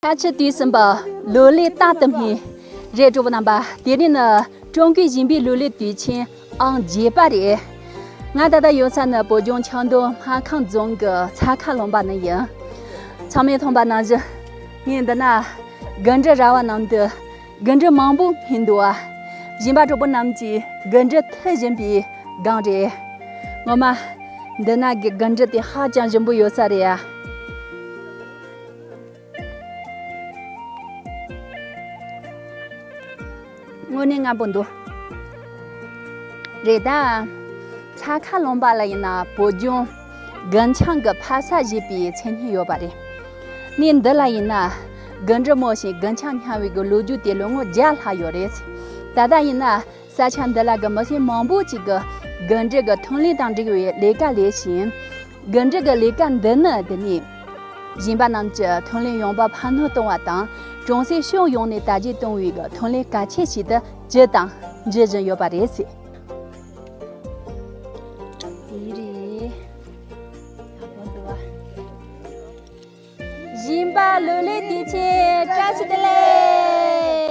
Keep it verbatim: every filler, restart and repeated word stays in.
ཁ་ཆེ་དུས་གསུམ་པ་ལོ་ལེགས་རྟག་ཏུ་སྨིན། རེད། གྲོགས་པོ་རྣམ་པ། དེ་རིང་ནི་ཀྲུང་གོའི་ཞིང་པའི་ལོ་ལེགས་དུས་ཆེན་ཨང་བརྒྱད་པ་རེད། ང་ད་ལྟ་ཡོད་ས་ནི་བོད་ལྗོངས་ཁྱབ་མདོ་སྨར་ཁམས་རྫོང་གི་ཚ་ཁ་ལུང་པ་ནས་ཡིན། ཚང་མས་མཐོང་པ་ནང་བཞིན། ངས་འདི་ན་དགུན་འབྲུ་ར་བ་ནང་དུ་དགུན་འབྲུ་མང་པོ་སྨིན་འདུག་བ། གཞན་པ་གྲོགས་པོ་རྣམས་ཀྱིས་དགུན་འབྲུ་འཐུ་བཞིན་པའི་སྒང་རེད། ངོ་མ། འདི་ན་གི་དགུན་འབྲུ་དེ་ཧ་ཅང་ཞིམ་པོ་ཡོད་ས་རེད་ཡ། དངོས་གནས་སྔ་པོ་འདུག་རེད་ད། ཚ་ཁ་ལུང་པ་ལ་ཡིན་ན་བོད་ལྗོངས་དགུན་ཆང་གི་ཕ་ས་ཞེས་པའི་མཚན་སྙན་ཡོད་པ་རེད། གནས་འདི་ལ་ཡིན་ན་དགུན་འབྲུ་རྨོ་ཞིང་དགུན་ཆང་བསྙལ་བའི་གི་ལོ་རྒྱུས་དེ་ལོ་ངོ་བརྒྱ་ལྷག་ཡོད་རེད། ད་ལྟ་ཡིན་ན་ས་ཆ་འདི་ལ་གི་མི་སེར་མང་པོ་ཅིག་གི་དགུན་འབྲུ་གི་ཐོན་ལས་དང་འབྲེལ་བའི་ལས་ཀ་ལས་ཤིང་། དགུན་འབྲུ་གི་ལས་ཀ་འདི་ནི་འདི་ནས་གཞན་པ་རྣམས་ཀྱི་ཐོན་ལས་ཡོང་འབབ་འཕར་སྣོན་གཏོང་བ་དང་། གྲོང་གསེབ་ཕྱོགས་ཡོངས་ནས་དར་རྒྱས་གཏོང་བའི་གི་ཐོན་ལས་གལ་ཆེ་ཞིག་ཏུ་བརྩིས་དང་བརྩི་བཞིན་ཡོད་པ་རེད། དེ་རེད། ཞིང་པ་ལོ་ལེགས་དུས་ཆེན་བཀྲ་ཤིས་བདེ་ལེགས།